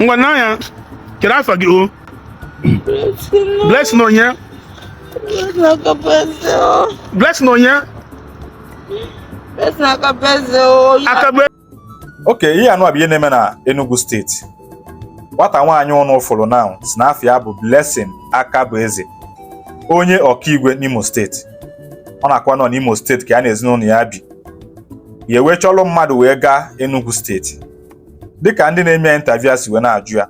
Ngwa n'anya, kedu afa gị o? Blessing onye? Blessing onye? Akagbe. Okay, ihe anụ a bụ ihe na-eme na Enugu steeti. Nwata nwaanyị ụnụ fụrụ now si na afa ya bụ Blessing Akabueze, onye Ọkigwe n'Imo steeti. Ọ na-akwa nọ n'Imo steeti ka ya na ezinụlọ ya bi. Ya wee chọrọ mmadụ wee gaa Enugu steeti. Dịka ndị na-eme ya interview si wee na-ajụ ya,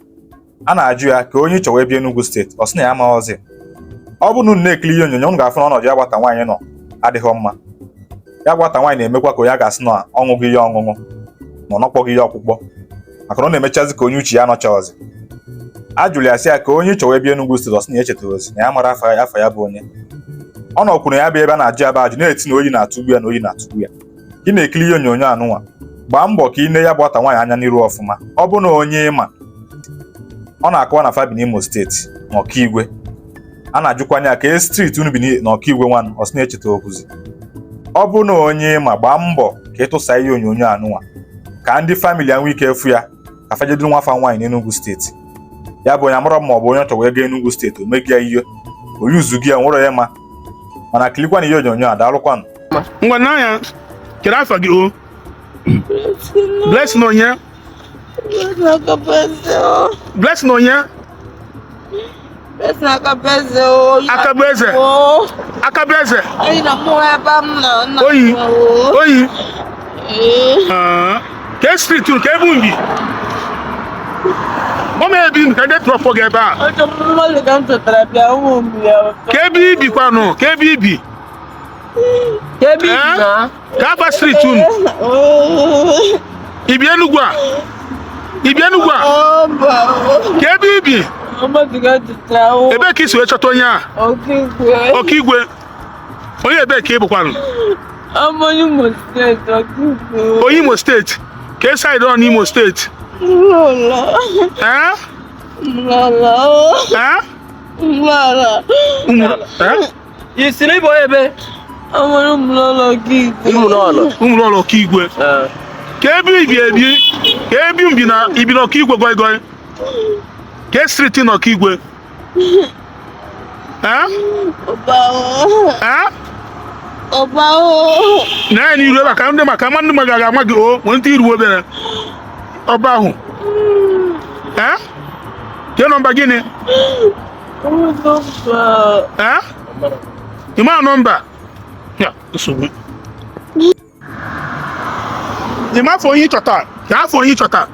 a na-ajụ ya ka onye ịchọ wee bịa Enugu steeti, ọ sị na ya amaghọzi. Ọ bụrụ na unu na-ekiri ihe onyonyo, unu ga-afụ na ọnọdụ ya nwata nwaanyị nọ adịghị mma. Ya nwata nwaanyị na-emekwa ka onye a ga-asị na ọ ṅụghị ihe ọṅụṅụ na ọ nọkpọghị ihe ọkpụkpọ, maka na ọ na-emechazi ka onye uche ya anọchaghọzi. A jụrụ ya sị ya ka onye ịchọ wee bịa Enugu steeti, ọ sị na ya echetaghọzi, na ya mara afa ya bụ onye. Ọ nọkwuru ya bụ ebe a na-ajụ ya bụ ajụ na-eti na oyi na-atụgbu ya na oyi na-atụgbu ya. Ị na-ekiri ihe onyonyo anụnwa, gbaa mbọ ka ị ne ya bụ nwata nwaanyị anya n'iru ọfụma. Ọ bụ na onye ịma ọ na-akọwa na fa bi n'Imo steeti na Ọkigwe. A na-ajụkwanye ya ka e street unu bi n'Ọkigwe nwanụ, ọ sị na echeta okwuzi. Ọ bụ na onye ịma, gbaa mbọ ka ịtụsa ihe onyonyo anụnwa ka ndị family ya nwee ike fụ ya, ka fajeduru nwa fa nwaanyị n'Enugu steeti. Ya bụ onye amụrọ ma ọ bụ onye ọ chọrọ wee gaa Enugu steeti, o megi ya ihe oyuzugi ya nwere ya ma mana kilikwana ihe onyonyo a. Daalụkwanụ. Ngwa n'anya, kedu afa gị o? Blessing onye? Blessing onye? Akabueze. Akabueze. Oyi. Oyi. Ah, ka street unu, ka ebe unu bi? Ọ ma ebe unu ka ndị tụrọpụ gị ebe a. Ka ebe ibi kwanụ, ka ebe ibi? Ebe ibi na Ka afa street unu? Ibi Enugu a? Ibi Enugu a? Ka ebe ibi? Ebee ka i si wee chọta onye a? Ọkigwe. Onye ebee ka ị bụkwanụ? Onye Imo steeti. Ka side ọ n'Imo steeti? Ee? Ee? Ee? I siri ịbụ onye ebe? Ụmụnọlọ. Ụmụnọlọ Ọkigwe. Ka ebe ibi ebi? Ka ebe ibi na ibi na Ọkigwe goi goi? Ka street na Ọkigwe? Ee? Ee? Na ya n'iru ebe a ka ndị maka ama ndị mmadụ ga-ama gị o nwee ndị iru obere ọba ahụ. Ee? Ke nọmba gịnị? Ee? Ị ma nọmba? Ya, nsogbu. Ị ma afọ onye ịchọta? Ka afọ onye ịchọta?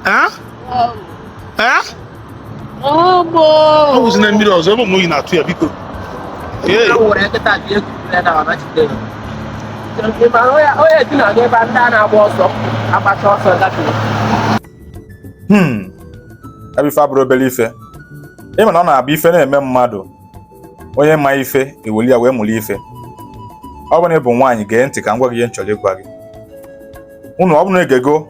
Ee? Ee? Ọ wụzi na mmiri ọzọ ebe oyi na-atụ ya, biko. Ee. Onye dị na ebe ndị a na-agba ọsọ agbacha ọsọ gafere. Ya bụ ife abụrụ obere ife. Ịma na ọ na-abụ ife na-eme mmadụ, onye ma ife eweli ya wee mụrụ ife. Ọ bụ na ị bụ nwaanyị, gee ntị ka m gwa gị ihe m chọrọ ịgwa gị. Unu ọ bụ na egego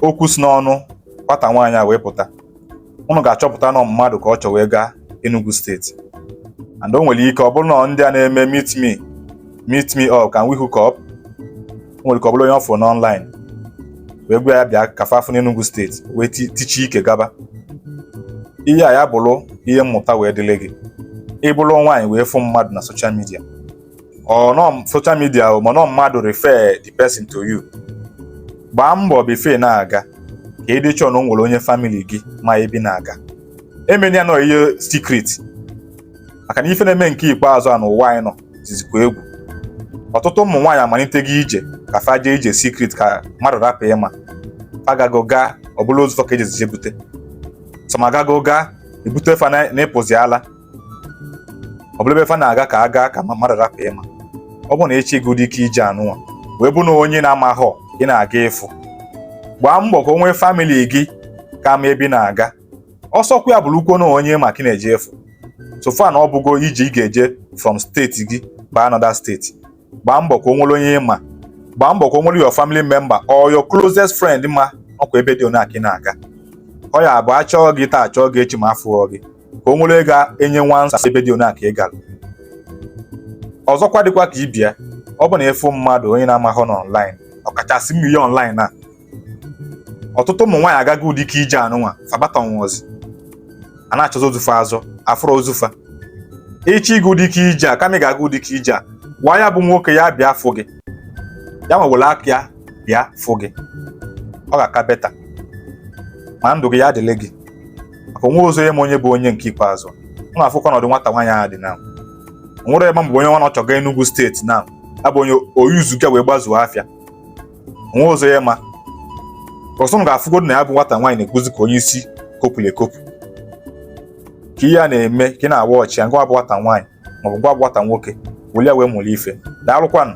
okwu si n'ọnụ nwata nwaanyị a wee pụta, unu ga-achọpụta na mmadụ ka ọ chọ wee gaa Enugu steeti. And o nwere ike ọ bụrụ na ndị a na-eme meet me, meet me up, can we hook up, o nwere ike ọ bụrụ onye ọ fụrụ n'online wee gwa ya bịa ka fafụ n'Enugu steeti wee tichi ike gaba. Ihe a ya bụrụ ihe mmụta wee dịrị gị. Ị bụrụ nwaanyị wee fụ mmadụ na social media, ọ nọ social media o, ma nọ mmadụ refer the person to you, gbaa mbọ before na-aga ka ị dị chọọ na o nwere onye family gị ma ebe na-aga. Emena ya nọ ihe secret, maka na ife na-eme nke ikpeazụ a n'ụwa anyị nọ dizikwa egwu. Ọtụtụ ụmụ nwaanyị amalitego ije ka fa jee ije secret ka mmadụ rapụ ịma fagago gaa, ọ bụla ozu ka ejezi bute sọmagago gaa ebute fa na ịpụzi ala, ọ bụla ebe fa na-aga ka aga ka mmadụ rapụ ịma. Ọ bụ na echi gị ike ije anụnwa wee bụ na onye na-amaghọ ị na-aga ịfụ, gbaa mbọ ka o nwee family gị ka ma ebe ị na-aga. Ọsọkwa ya bụrụkwo na onye maka ị na-eje efu so far na ọ bụgo ije ị ga-eje from steeti gị baa another steeti, gbaa mbọ ka o nwere onye ịma, gbaa mbọ ka o nwere your family member or your closest friend ma ọkwa ebe dị onye aka ị na-aga. Ọ ya bụ achọọ gị taa, achọọ gị echi, ma afụọ gị, ka o nwere ego enye nwa nsa ebe dị onye aka ị gara. Ọzọkwa dịkwa ka ibia, ọ bụ na ịfụ mmadụ onye na-amahụ n'online, ọkachasị mmiri online a, Ọtụtụ ụmụ nwaanyị agaghị ụdị ike ije anụnwa fabatanwụzi, a na-achọzi ozu fa azọ, afụrọ ozu fa. Ịchọ ịga ụdị ike ije a, kama ị ga-aga ụdị ike ije a, gwa ya bụ nwoke ya bịa fụ gị, ya nwa were aka ya bịa fụ gị, ọ ga-aka better ma ndụ gị ya adịle gị, maka onwe ozo ma onye bụ onye nke ikpeazụ. Ọ na-afụkwa ọnọdụ nwata nwaanyị ahụ dị na nwere ebe mgbe onye nwa na-achọga Enugu steeti na abụ onye oyuzuga wee gbazuo afịa, onwe ozo ya ma ọsọ m ga-afụgodo na ya bụ nwata nwaanyị na-ekwuzi ka onye isi kopụrụ ekopụ, ka ihe a na-eme ka ị na-awa ọchị ya. Ngwa bụ nwata nwaanyị maọbụ ngwa bụ nwata nwoke, were ya wee mụrụ ife. Daalụkwanụ.